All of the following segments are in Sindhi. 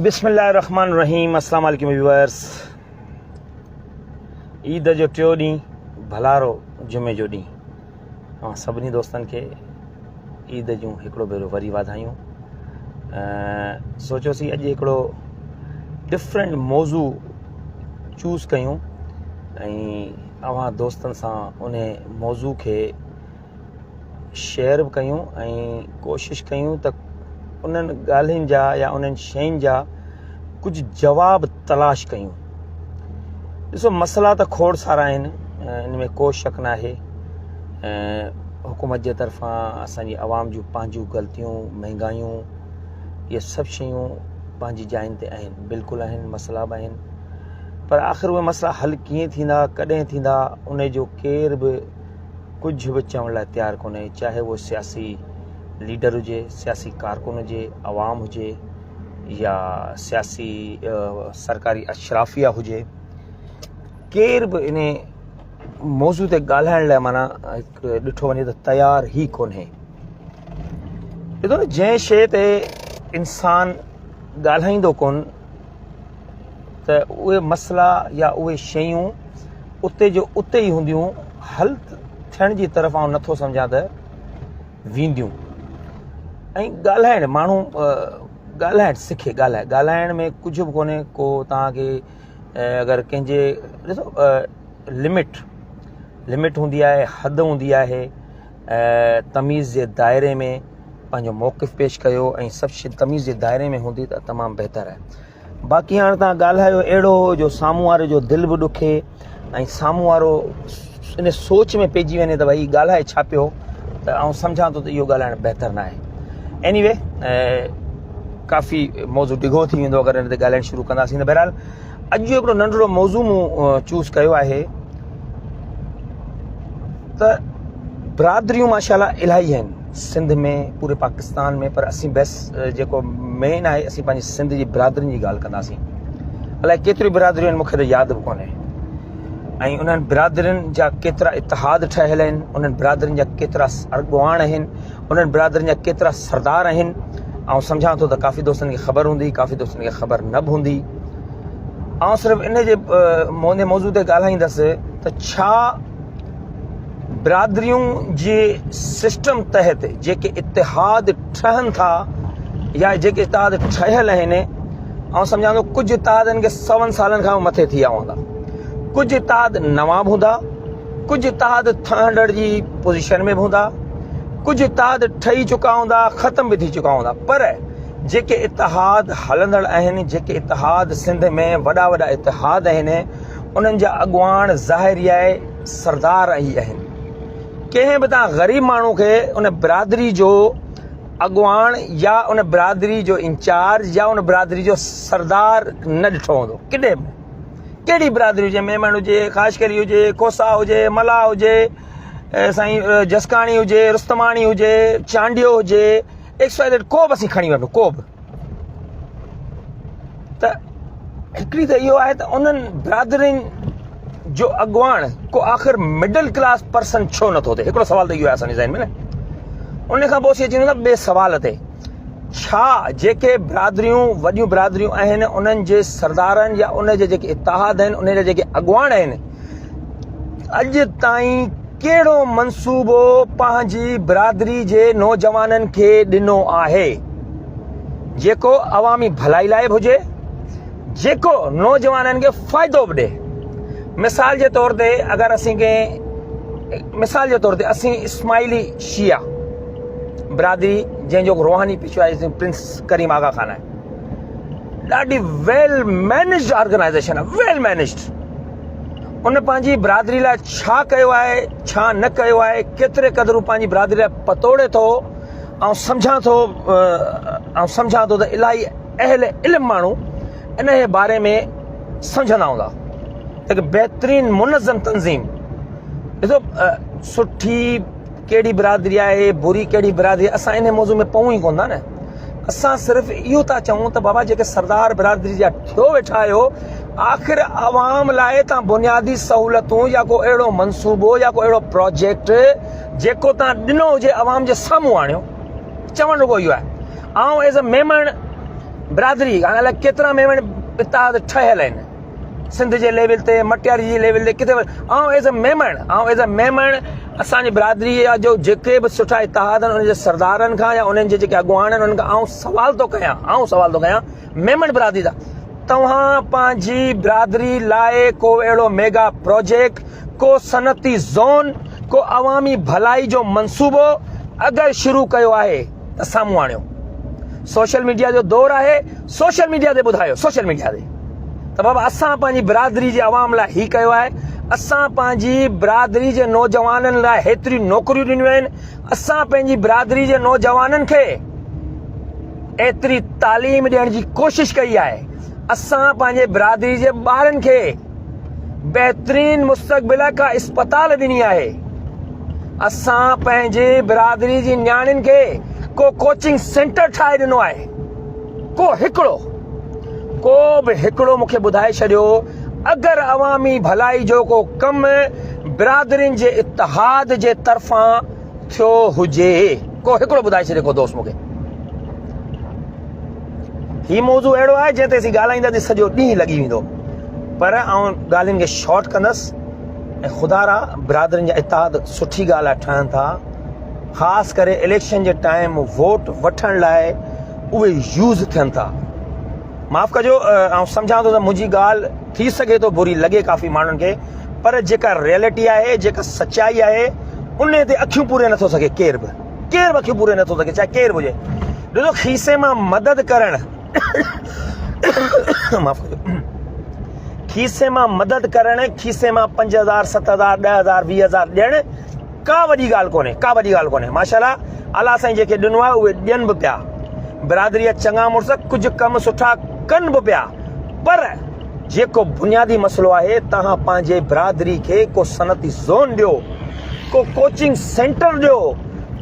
بسم الله الرحمن الرحيم السلام عليڪم ويورس عيد جو ٽيو ڏينهن ڀلارو جمعي جو ڏينهن اوهان سڀني دوستن کي عيد جون هڪڙو ڀيرو وري واڌايون سوچيوسين اڄ هڪڙو ڊفرنٽ موضوع چوز ڪيون ۽ اوهان دوستن سان ان موضوع کي شيئر به ڪيون ۽ ڪوشش ڪيون ته انهن ڳالهين جا يا انهن شين جا ڪجهه جواب تلاش ڪيون ڏسو مسئلا ته کوڙ سارا آهن ان ۾ ڪو شڪ نه آهي حڪومت جي طرفان اسانجي عوام جون پنهنجون غلطيون مهنگايون اهي سڀ شيون پنهنجي جاين تي آهن بلڪل آهن مسئلا به آهن پر آخر اهي مسئلا حل ڪيئن ٿيندا ڪڏهن ٿيندا ان جو ڪير به ڪجهه به چوڻ لاء تيار ڪونهي چاهي اهو سياسي ليڊر هجي سياسي ڪارڪن هجي عوام هجي يا سياسي سرڪاري اشرافيه هجي ڪير به ان موضوع تي ڳالهائڻ لاء معنيٰ هڪ ڏٺو وڃي ته تيار ئي ڪونهي ڏٺو نه جنهن شيء تي انسان ڳالهائيندو ڪون ته اهي مسئلا يا اهي شيون اتي جو اتي ئي هونديون حل ٿيڻ جي طرف آئون نٿو سمجهان ته وينديون ۽ ڳالهائڻ ماڻهو ڳالهائڻ سکي ڳالهائي ڳالهائڻ ۾ ڪجهه به ڪونهي ڪو توهان کي اگر ڪنهن جي ڏسو لمٽ لمٽ هوندي آهي حد هوندي آهي تميز جي دائري ۾ پنهنجو موقف پيش ڪيو ۽ سڀ شي تميز جي دائري ۾ هوندي ته تمام بهتر آهي باقي هاڻ تان ڳالهايو اهڙو جو سامهون واري جو دل به ڏکي ۽ سامهون وارو ان سوچ ۾ پئجي وڃي ته ڀائي ڳالهائي ڇا پيو ته آئون سمجهان ٿو ته اهو ڳالهائڻ بهتر نه آهي ايني وي ڪافي موضوع ڊگهو ٿي ويندو اگر ان تي ڳالهائڻ شروع ڪنداسين ته بهرحال اڄ جو هڪڙو ننڍڙو موضوع مون چوز ڪيو آهي ته برادريون ماشاء الله الاهي آهن سنڌ ۾ پوري پاڪستان ۾ پر اسين بس جيڪو مين آهي اسين پنهنجي سنڌ جي برادرين جي ڳالهه ڪنداسين الائي ڪيتريون برادريون آهن مونکي ته ياد به ڪونهي ۽ انهن برادرين جا ڪيترا اتحاد ٺهيل آهن انهن برادرين جا ڪيترا اڳواڻ آهن انهن برادرين جا ڪيترا سردار آهن آئون سمجهان ٿو ته ڪافي دوستن کي خبر هوندي ڪافي دوستن کي خبر نه به هوندي آئون صرف ان جي مون موضوع تي ڳالهائيندس ته ڇا برادريون جي سسٽم تحت جيڪي اتحاد ٺهن ٿا يا جيڪي اتحاد ٺهيل آهن آئون سمجهان ٿو ڪجهه اتحادن کي سون سالن کان مٿي ٿي ويا هوندا ڪجهه اتحاد نوان به هوندا ڪجهه اتحاد ٺهندڙ جي پوزيشن ۾ به هوندا ڪجهه اتحاد ٺهي چڪا هوندا ختم به ٿي چڪا هوندا پر جيڪي اتحاد هلندڙ آهن جيڪي اتحاد سنڌ ۾ وڏا وڏا اتحاد آهن انهن جا اڳواڻ ظاهر ئي آهي سردار ئي آهن ڪنهن به تان غريب ماڻهو کي ان برادري جو اڳواڻ يا ان برادري جو انچارج يا ان برادري جو سردار نه ڏٺو هوندو ڪڏهن به ڪهڙي برادري هجي ميمڻ هجي خاشڪري هجي کوسا هجي ملاح هجي سائين جسڪاڻي هجي رستماڻي هجي چانڊيو هجي ايڪس وائي زيڊ ڪو به اسين کڻي وٺون ڪو به ته هڪڙي ته اهو آهي ته انهن برادرين جو اڳواڻ ڪو آخر مڊل ڪلاس پرسن ڇو نٿو ٿئي هڪڙو سوال ته اهو آهي اسان جي ذهن ۾ نه ان کان پوء اسين اچي وڃون ٿا ٻئي سوال تي ڇا جيڪي برادريون وڏيون برادريون آهن انهن جي سردارن يا ان جي جيڪي اتحاد آهن انهن جا جيڪي اڳواڻ آهن اڄ تائين ڪهڙو منصوبو پنهنجي برادري جي نوجوانن کي ڏنو آهي جيڪو عوامي ڀلائي لاء به هجي جيڪو نوجوانن کي فائدو به ڏي مثال جي طور تي اگر اسين ڪنهن مثال جي طور تي اسين اسماعيلي شيعا برادري جنهن جو روحاني پيشوا آهي پرنس ڪريم آغا خان آهي ڏاڍي ويل مينيجڊ آرگنائزيشن آهي ويل مينيجڊ ان پنهنجي برادري لاء ڇا ڪيو آهي ڇا نه ڪيو آهي ڪيتري قدر هو پنهنجي برادري لاء پتوڙي ٿو آئون سمجهان ٿو آئون سمجهان ٿو ته الاهي اهل علم ماڻهو ان جي باري ۾ سمجهندا هوندا هڪ بهترين منظم تنظيم ڏسو سٺي ڪهڙي برادري آهي بري ڪهڙي برادري اسان ان موضوع ۾ پئون ئي ڪون ٿا نه اسان صرف اهو ٿا چئون ته بابا جيڪي سردار برادري جا ٿيو ويٺا آهيو آخر عوام لاء تان بنيادي سهولتون يا ڪو اهڙو منصوبو يا ڪو اهڙو پروجيڪٽ جيڪو تان ڏنو هجي عوام جي سامهون آڻيو چوڻ رڳو اهو آهي آئون ايز اي ميمڻ برادري هاڻي الائي ڪيترا ميمڻ اتحاد ٺهيل آهن سنڌ جي ليول تي مٽياري جي ليول تي ڪٿي به آئون ايز اي ميمڻ آئون ايز اي ميمڻ اسان جي برادري جو جيڪي به سٺا اتحاد آهن انهن جي سردارن کان يا انهن جي جيڪي اڳواڻ آهن انهن کان آئون سوال ٿو ڪيان آئون سوال ٿو ڪيان ميمڻ برادري جا توهان پنهنجي برادري لاء ڪو اهڙو ميگا پروجيڪٽ ڪو صنعتي زون ڪو عوامي ڀلائي جو منصوبو اگر شروع ڪيو آهي ته سامهون آڻيو. سوشل ميڊيا جو دور آهي سوشل ميڊيا تي ٻڌايو سوشل ميڊيا تي ته بابا اسان پنهنجي برادري جي عوام لاء هي ڪيو آهي اسان پنهنجي برادري جي نوجوانن لاء هيتريون نوڪريون ڏنيون آهن اسان پنهنجي برادري جي نوجوانن کي ايتري تعليم ڏيڻ جي ڪوشش ڪئي آهي اسان پنهنجي برادري جي ٻارن کي بهترين مستقبل ڪا اسپتال ڏني آهي. اسان پنهنجي برادري جي نياڻين کي ڪو ڪوچنگ سينٽر ٺاهي ڏنو آهي. ڪو هڪڙو ڪو به هڪڙو مون کي ٻڌائي ڇڏيو اگر عوامي ڀلائي جو ڪو ڪم برادرين جي اتحاد جي طرفان ٿيو هجي ڪو هڪڙو ٻڌائي ڇڏي ڪو دوست مون کي. هي موضوع اهڙو آهي جنهن تي اسين ڳالهائينداسين سڄو ڏينهن لڳي ويندو پر آئون ڳالهين کي شارٽ ڪندس ۽ خدا را برادرين جا اتحاد سٺي ڳالهه آهي ٺهن ٿا خاص ڪري اليڪشن جي ٽائيم ووٽ وٺڻ لاء اهي يوز ٿين ٿا معاف ڪجو آئون سمجهان ٿو ته منهنجي ڳالهه ٿي سگهي ٿو بري لڳي ڪافي ماڻهن کي پر جيڪا ريئلٽي آهي جيڪا سچائي آهي ان تي اکيون پوري نٿو سگهي ڪير به ڪير به اکيون پوري نٿو سگهي چاهي ڪير به هجي ڏسو کيسي مان مدد ڪرڻ معاف ڪجو کيسي مان مدد ڪرڻ کيسي مان 5000 7000 10000 20000 ڏيڻ ڪا وڏي ڳالهه ڪونهي ڪا وڏي ڳالهه ڪونهي ماشاءالله الله سائين جيڪي ڏنو آهي اهي ڏين به پيا برادري جا چڱا مڙس ڪجهه ڪم سٺا ڪن به پيا پر جيڪو بنيادي مسئلو آهي توهان پنهنجي برادري کي ڪو صنعتي زون ڏيو ڪو ڪوچنگ سينٽر ڏيو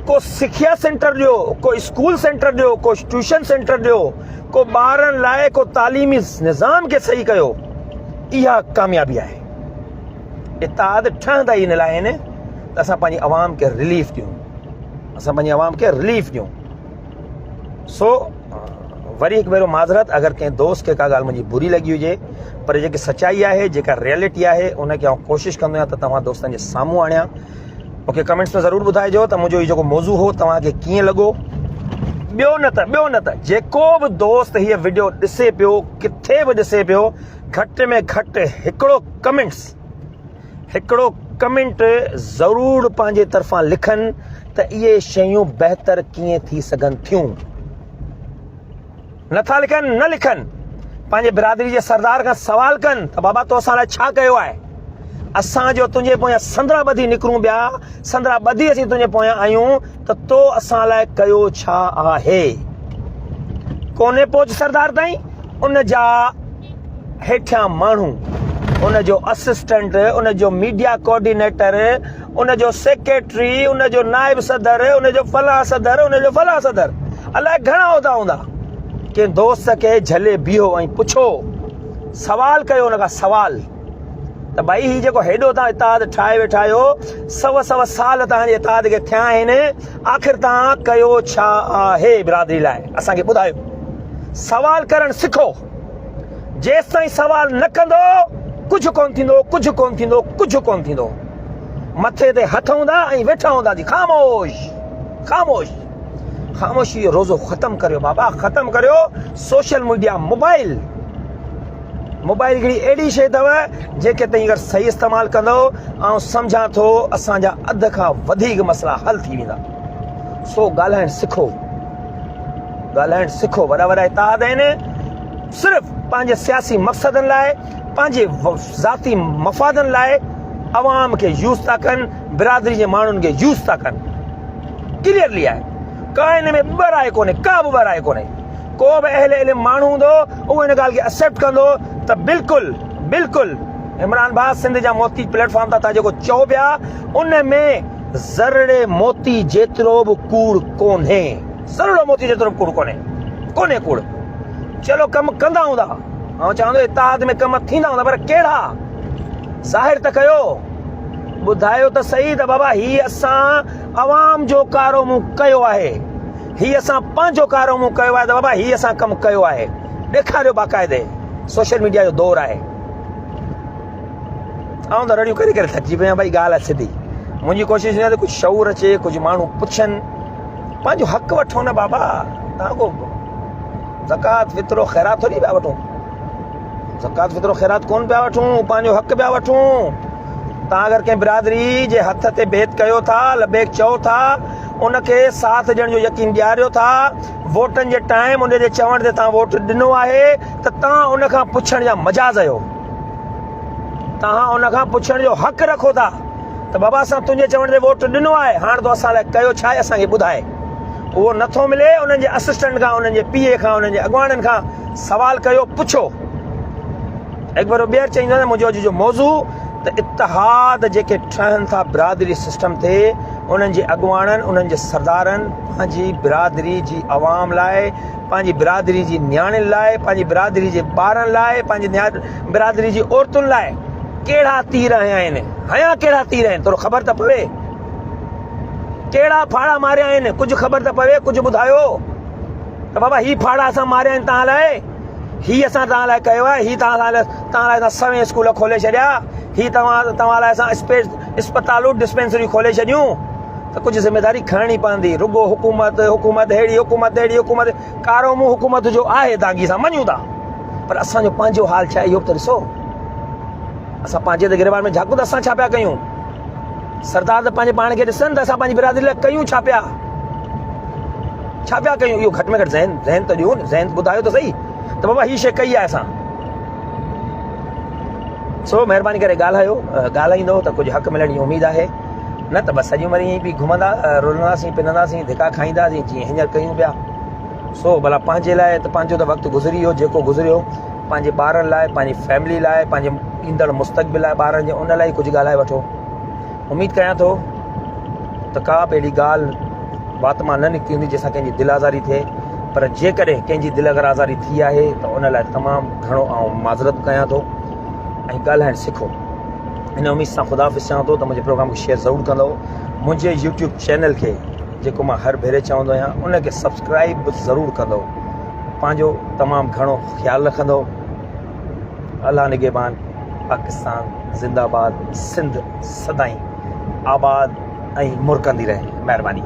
ڪو سکيا سينٽر ڏيو ڪو اسڪول سينٽر ڏيو ڪو ٽيوشن سينٽر ڏيو ڪو ٻارن لاء ڪو تعليمي نظام کي صحيح ڪيو اها ڪاميابي آهي اتحاد ٺهندا ئي ان لاء آهن ته اسان پنهنجي عوام کي رليف ڏيون اسان پنهنجي عوام کي رليف ڏيون سو وري هڪ ڀيرو معذرت اگر ڪنهن دوست کي ڪا ڳالهه منهنجي بري لڳي هجي پر جيڪي سچائي آهي جيڪا ريئلٽي آهي ان کي آئون ڪوشش ڪندو آهيان ته توهان دوستن جي سامهون آڻيان مونکي ڪمينٽس ۾ ضرور ٻڌائجو ته منهنجو هي جيڪو موضوع هو توهان کي ڪيئن لڳو ٻيو نه ته ٻيو نه ته جيڪو به دوست هي وڊيو ڏسي پيو ڪٿي به ڏسي پيو گهٽ ۾ گهٽ هڪڙو ڪمينٽس هڪڙو ڪمينٽ ضرور پنهنجي طرفان لکن ته اهي شيون بهتر ڪيئن ٿي سگهن ٿيون. نٿا لکن نه لکن پنهنجي برادري جي سردار کان سوال ڪن ته بابا تو اسان لاء ڇا ڪيو آهي اسان جو تنهنجي پويان سندرا ٻڌي نڪرون پيا سندرا ٻڌي اسين تنهنجي پويان آهيون ته تو اسان لاء ڪيو ڇا آهي ڪونهي پهچ سردار تائين ان جا هيٺيان ماڻهو، ان جو اسسٽنٽ، ان جو ميڊيا ڪوآرڊينيٽر، ان جو سيڪريٽري، ان جو نائب صدر، ان جو فلان صدر، ان جو فلان صدر، الائي گهڻا عهدا هوندا. ڪنهن دوست کي جهلي بيهو ۽ پڇو، سوال ڪيو ان کان سوال ته ڀائي هي جيڪو هيڏو توهان اتحاد ٺاهي ويٺا آهيو، سو سو سال توهان جي اتحاد کي ٿيا آهن، آخر توهان ڪيو ڇا آهي برادري لاء؟ اسان کي ٻڌايو. سوال ڪرڻ سکو. جيستائين سوال نه ڪندو ڪجهه ڪونه ٿيندو ڪجهه ڪونه ٿيندو ڪجهه ڪونه ٿيندو مٿي تي هٿ هوندا ۽ ويٺا هوندا جي خاموش خاموش خاموشي جو روزو ختم ڪريو بابا ختم ڪريو سوشل ميڊيا موبائل موبائل هڪڙي اهڙي شي اٿو جنهن کي تئين اگر صحيح استعمال ڪندو آئون سمجهان ٿو اسان جا اڌ کان وڌيڪ مسئلا حل ٿي ويندا سو ڳالهائڻ سکو ڳالهائڻ سکو وڏا وڏا اتحاد آهن صرف پنهنجي سياسي مقصدن لاء پنهنجي ذاتي مفادن لاء عوام کي يوز ٿا ڪن برادري جي ماڻهن کي يوز ٿا ڪن ڪليئرلي آهي ڪا ان ۾ ٻه راء ڪونهي ڪا به ٻه راء ڪونهي ڪو به اهل علم ماڻهو هوندو اهو ان ڳالهه کي اڪسيپٽ ڪندو ته بلڪل بلڪل عمران ڀاء سنڌ جا موتي پليٽ فارم تان جيڪو چئو پيا ان ۾ ذرڙي موتي جيترو به ڪوڙ ڪونهي. ذرڙو موتي جيترو به ڪوڙ ڪونهي. ڪونهي ڪوڙ. چلو ڪم ڪندا هوندا. آئون چوان ٿو اتحاد ۾ ڪم ٿيندا هوندا پر ڪهڙا؟ ظاهر ته ڪيو. ٻڌايو ته سهي ته بابا هي اسان عوام جو ڪارو منهن ڪيو آهي. هي اسان پنهنجو ڪارنامو ڪيو آهي ته بابا هي اسان ڪم ڪيو آهي ڏيکاريو باقاعدي سوشل ميڊيا جو دور آهي آئون ته رڙيون ڪري ڪري ٿڪجي پيو آهيان ڀائي ڳالهه آهي سڌي منهنجي ڪوشش هوندي آهي ته ڪجهه شعور اچي ڪجهه ماڻهو پڇن پنهنجو حق وٺو نه بابا تان کو زڪات فطرو خيرات ٿوري پيا وٺون زڪات فطرو خيرات ڪون پيا وٺون پنهنجو حق پيا وٺون تان اگر ڪنهن برادري جي هٿ تي بيت ڪيو ٿا لبيڪ چئو ٿا ان کي ساٿ ڏيڻ جو يقين ڏياريو ٿا ووٽن جي ٽائيم ان جي چوڻ تي تان ووٽ ڏنو آهي ته تان ان کان پڇڻ جا مجاز آهيو توهان ان کان پڇڻ جو حق رکو ٿا ته بابا اسان تنهنجي چوڻ تي ووٽ ڏنو آهي هاڻ تو اسان لاء ڪيو ڇا آهي اسان کي ٻڌاء. اهو نه ٿو ملي انهن جي اسسٽنٽ کان انهن جي پي اي کان انهن جي اڳواڻن کان سوال ڪيو پڇو. هڪ ڀيرو ٻيهر چئيندو آهيان منهنجو اڄ جو موضوع ته اتحاد جيڪي ٺهن ٿا برادري سسٽم تي انهن جي اڳواڻن انهن جي سردارن پنهنجي برادري جي عوام لاء پنهنجي برادري جي نياڻين لاء پنهنجي برادري جي ٻارن لاء پنهنجي برادري جي عورتن لاء ڪهڙا تير هنيا آهن هنيا ڪهڙا تير آهن ٿورو خبر ته پوي ڪهڙا ڦاڙا ماريا آهن ڪجهه خبر ته پوي ڪجهه ٻڌايو ته بابا هي ڦاڙا اسان ماريا آهن تان لاء هي اسان تان لاء ڪيو آهي هي تان لاء تان لاء اسان سوين اسڪول کولي ڇڏيا هي توهان توهان لاء اسان اسپتالون ڊسپينسريون کولي ڇڏيون ته ڪجهه ذميواري کڻڻي پوندي رڳو حڪومت حڪومت ههڙي حڪومت ههڙي حڪومت ڪارو منهن حڪومت جو آهي دانگي سان مڃون ٿا پر اسان جو پنهنجو حال ڇا آهي اهو به ته ڏسو اسان پنهنجي ته گريبان ۾ جھاڪون ته اسان ڇا پيا ڪيون سردار ته پنهنجي پاڻ کي ڏسن ته اسان پنهنجي برادري لاء ڪيون ڇا پيا ڇا پيا ڪيون اهو گهٽ ۾ گهٽ ذهن ذهن ته ڏيو نه ذهن ٻڌايو ته صحيح ته بابا هي شي ڪئي آهي اسان سو مهرباني ڪري ڳالهايو ڳالهائيندو ته ڪجهه حق ملڻ جي اميد آهي نه ته بس سڄي عمر ائين ئي پئي گهمندا رلنداسين پننداسين ڌڪا کائينداسين جيئن هينئر ڪيون پيا سو ڀلا پنهنجي لاء ته پنهنجو ته وقت گذري ويو جيڪو گذريو پنهنجي ٻارن لاء پنهنجي فيملي لاء پنهنجي ايندڙ مستقبل لاء ٻارن جي ان لاء ڪجهه ڳالهائي وٺو اميد ڪيان ٿو ته ڪا به اهڙي ڳالهه وات مان نه نڪتي هوندي جنهن سان ڪنهن جي دل آزاري ٿئي پر جيڪڏهن ڪنهن جي دل اگر آزاري ٿي آهي ته ان لاء تمام گهڻو آئون معذرت ڪيان ٿو ۽ ڳالهائڻ سکو ان اميد سان خدا حافظ چوان ٿو ته منهنجي پروگرام کي شيئر ضرور ڪندو منهنجي يوٽيوب چينل کي جيڪو مان هر ڀيري چوندو آهيان ان کي سبسڪرائب به ضرور ڪندو پنهنجو تمام گهڻو خيال رکندو الله نگهبان پاڪستان زنده آباد سنڌ سدائين آباد ۽ مرڪندي رهي مهرباني.